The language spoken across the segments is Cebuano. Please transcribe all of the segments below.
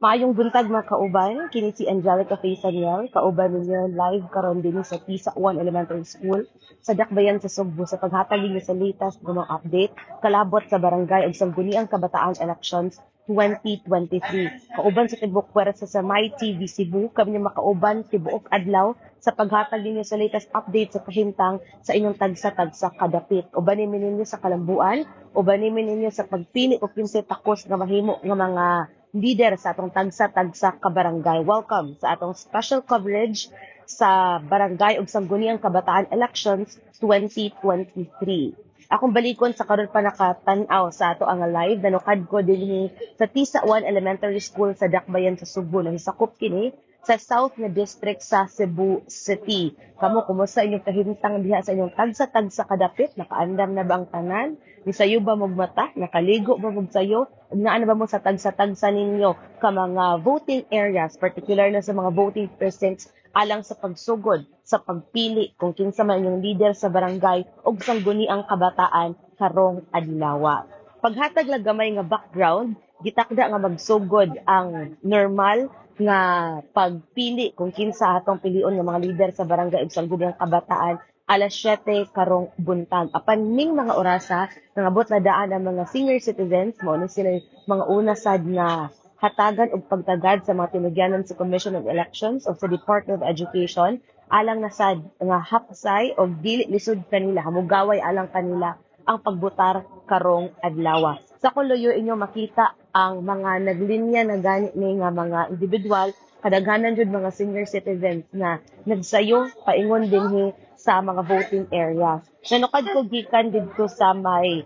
Maayong buntag, mga kauban, kini si Angelica Faye Saniel, kauban ninyo live karon dinhi sa Tisa 1 Elementary School sa Dakbayan sa Sugbo sa paghatag ninyo sa latest nga mga update kalabot sa Barangay ug Sangguniang Kabataan Elections 2023. Kauban sa tibuok puwersa sa My TV Cebu, kami makauban tibuok adlaw sa paghatag ninyo sa latest update sa kahimtang sa inyong tagsa-tagsa kadapit. Uban ni ninyo sa kalambuan, uban ni ninyo sa pagpili og kinsay takos nga mahimo nga mga leader sa atong tagsa-tagsa ka barangay. Welcome sa atong special coverage sa Barangay ug Sangguniang Kabataan Elections 2023. Akong balikon sa karon pa nakatan-aw sa ato ang live, nanukad ko dinhi sa Tisa 1 Elementary School sa Dakbayan sa Sugbo. Nahisakop kini sa South nga District sa Cebu City. Kamo, kumusta inyong kahimtang diha sa inyong tagsa-tagsa kadapit? Nakaandam na ba ang tanan? Nisayo ba mog mata? Nakaligo ba mog sayo? Ug naa na ba mo sa tagsa-tagsa ninyo ka mga voting areas, particular na sa mga voting precincts alang sa pagsugod sa pagpili kung kinsa man inyong leader sa barangay ug sangguniang kabataan karong adlaw? Paghatag lang gamay nga background, gitakda nga magsugod ang normal nga pagpili kung kinsa atong pilion nga mga leader sa barangay ug sangguniang kabataan alas 7 karong buntag. Apan ning mga orasa, nangabot na daan ang mga senior citizens, mao ni sila mga una sad nga hatagan og pagtagad sa mga tinugyanan sa Commission of Elections o sa Department of Education alang na sad nga hapsay og dili lisod kanila, hamugaway alang kanila ang pagbutar karong adlaw. Sa kuluyo inyo makita ang mga naglinya na gani ni nga mga individual, kadaghanan jud mga senior citizens na nagsayo paingon dinhi sa mga voting areas. Nanukad ko gikan didto sa may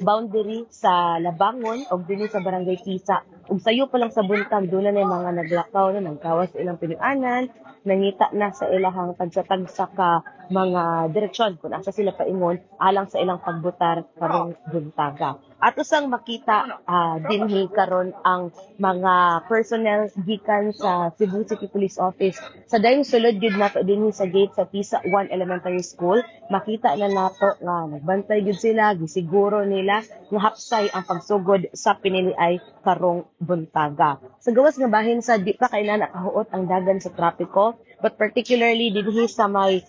boundary sa Labangon og dinhi sa Barangay Tisa. Ug sayo pa lang sa buntag, doon na mga naglakaw na nagkawas sa ilang pinuanan, nangita na sa ilahang tagsa-tagsa ka mga direksyon kung asa sila paingon alang sa ilang pagbutar karong buntaga. Ato sang makita dinhi karon ang mga personnel gikan sa Cebu City Police Office. Sa dayong sulod gyud nato dinhi sa gate sa Tisa 1 Elementary School, makita na nato nga nagbantay gyud sila, gisiguro nila nga hapsay ang pagsugod sa piniliay karong buntaga. Sa gawas nga bahin sa di pa kailan nakahuot ang dagan sa trapiko, but particularly dinhi sa may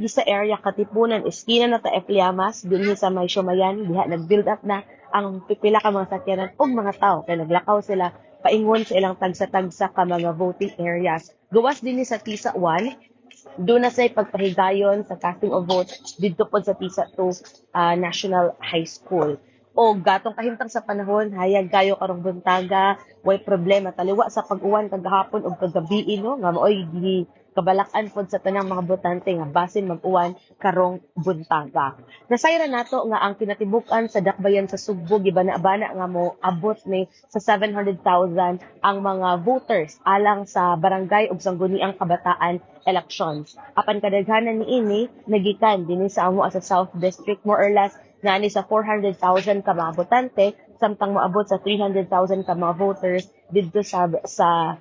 sa area Katipunan, eskina na ta F. Llamas, dinhi sa may Shumayan, diha nag-build up na ang pipila ka mga sakyanan ug mga tao kay naglakaw sila paingon sa ilang tagsa-tagsa ka mga voting areas. Gawas dinhi sa Tisa 1, doon na sa pagpahigayon sa casting of votes didto pod sa Tisa 2 National High School. O gatong kahimtang sa panahon, hayag kayo karong buntaga, way problema taliwa sa pag-uwan kagahapon ug kagabi, no, nga maoy gi kabalak-an pod sa tanang mga botante nga basin mag-uwan karong buntaga. Nasayran nato nga ang kinatibuk-an sa Dakbayan sa Sugbo, gibana-bana nga mo abot ni sa 700,000 ang mga voters alang sa Barangay ug Sangguniang Kabataan elections. Apan kadaghanan niini nagikan dinhi sa amo sa South District, more or less naa ni sa 400,000 ka mga botante, samtang moabot sa 300,000 ka mga voters didto sa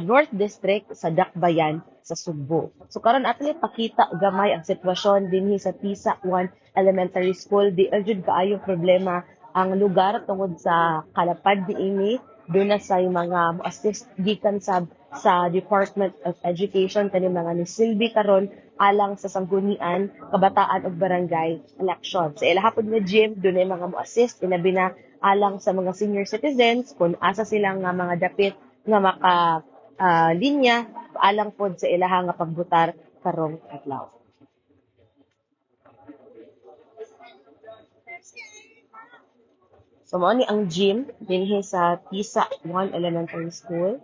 North District sa Dakbayan sa Sugbo. So karon ato pakita gamay ang sitwasyon dinhi sa Tisa 1 Elementary School. Di jud kaayo problema ang lugar tungod sa kalapad niini. Doon na sa mga mo-assist gikan sa Department of Education, kani mga nisilbi karon alang sa sanggunian, kabataan ug barangay election. Sa ilaha pod nga gym, doon na mga mo-assist inabi na alang sa mga senior citizens kung asa sila nga mga dapit nga maka linya alang pod sa ilaha nga pagbutar karong adlaw. So mao ni ang gym dinhi sa Tisa 1 Elementary School.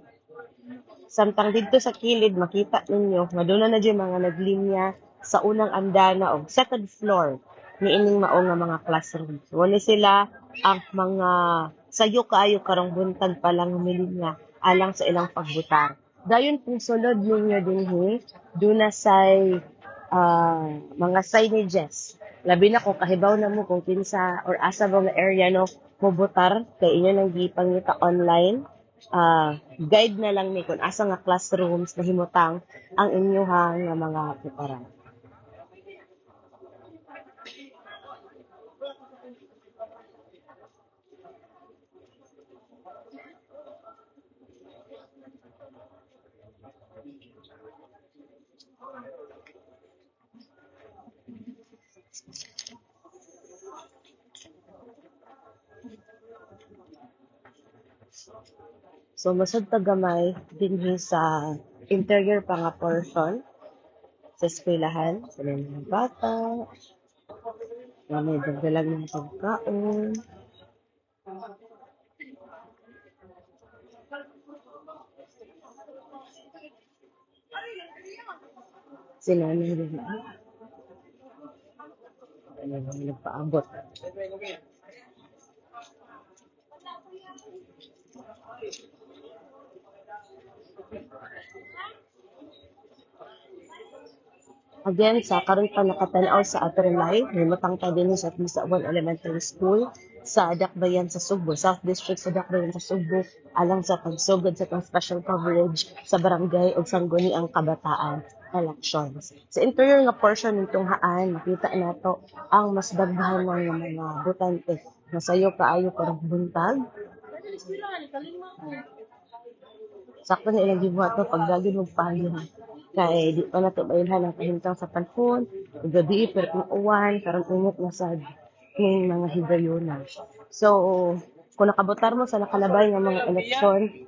Samtang didto sa kilid makita ninyo nga doon na jud mga naglinya sa unang andana og second floor niining mao nga mga classroom. So ni sila ang mga sayo kaayo karong buntag pa lang milinya alang sa ilang pagbutar. Dayon kung sulod ninyo dinhi, duna say mga signages. Labi na kung kahibaw na mo kung kinsa or asa ba nga area no mobutar kay inyo nang gipangita online. Guide na lang ni kung asa nga classrooms nahimutang ang inyuhang nga mga butaran. So mosud ta gamay dinhi sa interior pa nga portion sa eskwelahan. Sila mga bata, nga may dagdalag mga pagkaon. Sila na rin. Ano lang nagpaabot. Again, sa karon pa nakatanaw sa atong live, himutang ta dinhi sa Tisa 1 Elementary School sa Dakbayan sa Sugbo, South District sa Dakbayan sa Sugbo, alang sa pagsugod sa atong special coverage sa barangay ug sangguniang kabataan elections. Sa interior nga portion ng tunghaan, makita nato ang mas daghan nga mga botante. Masayo kaayo karong buntag. Sakto na ilang gibuhat to pag dagin og pagyo. Kay di pa nato mailhan ang kahimtang sa panahon, ug gabi pero kung uwan, karon init na sad ning mga higayonan. So, kung nakabotar mo sa nakalabay nga mga eleksyon,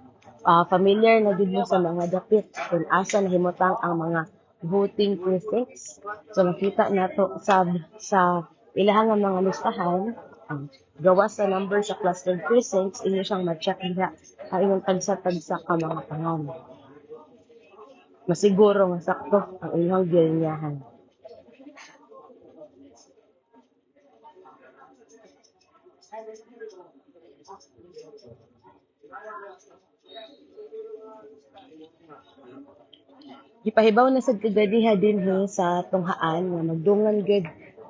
familiar na gid mo sa mga dapit kung asa nahimutang ang mga voting precincts. So makita nato sab sa ilahang nga mga listahan, ang gawas sa number sa clustered precincts, inyo siyang ma-check diha ang inyong tagsa-tagsa ka mga pangan. Masiguro nga sakto ang inyong gilinyahan. Gipahibaw na sad kaganiha dinhi sa tunghaan nga magdungan gid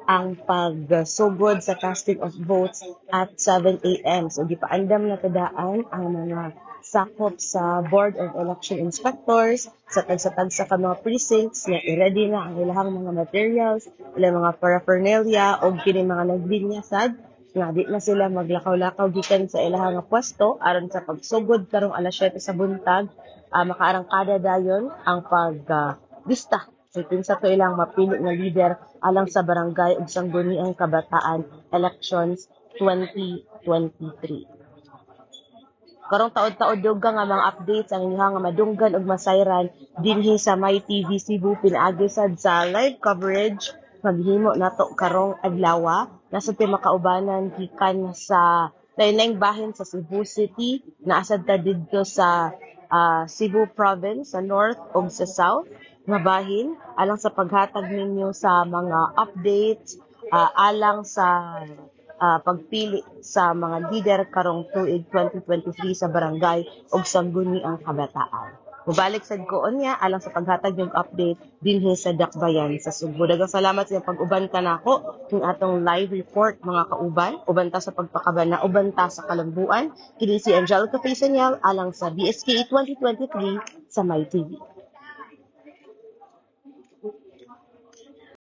ang pagsugod sa casting of votes at 7 a.m. So gipaandam na tadaan ang mga sakop sa Board of Election Inspectors sa tagsa-tagsa ka mga precincts nga i-ready na ang ilahang mga materials, ilang mga paraphernalia og kini mga naglinya sad nga di na sila maglakaw-lakaw gikan sa ilahang nga pwesto aron sa pagsugod karong alas 7 sa buntag, makaarangkada dayon ang pag lista sa kinsa to ilang mapili nga leader alang sa barangay ug sangguniang kabataan elections 2023. Karong taod-taod dugang nga mga updates ang inyong nga madunggan ug masayran dinhi sa My TV Cebu pinaagi sad sa live coverage maghimo nato karong adlaw. Nasa ti makaubanan gikan sa lain-laing bahin sa Cebu City, naasad ta didto sa Cebu Province sa north ug sa south nga bahin alang sa paghatag ninyo sa mga updates alang sa pagpili sa mga leader karong tuig 2023 sa barangay ug sangguniang kabataan. Mubalik sad ko unya alang sa paghatag ng update dinhi sa Dakbayan sa Sugbo. Daghang salamat sa inyong pag-uban kanako ning atong live report, mga kauban. Uban ta sa pagpakabana, uban ta sa kalambuan. Kini si Angelica Faisaniel alang sa BSKE 2023 sa MyTV.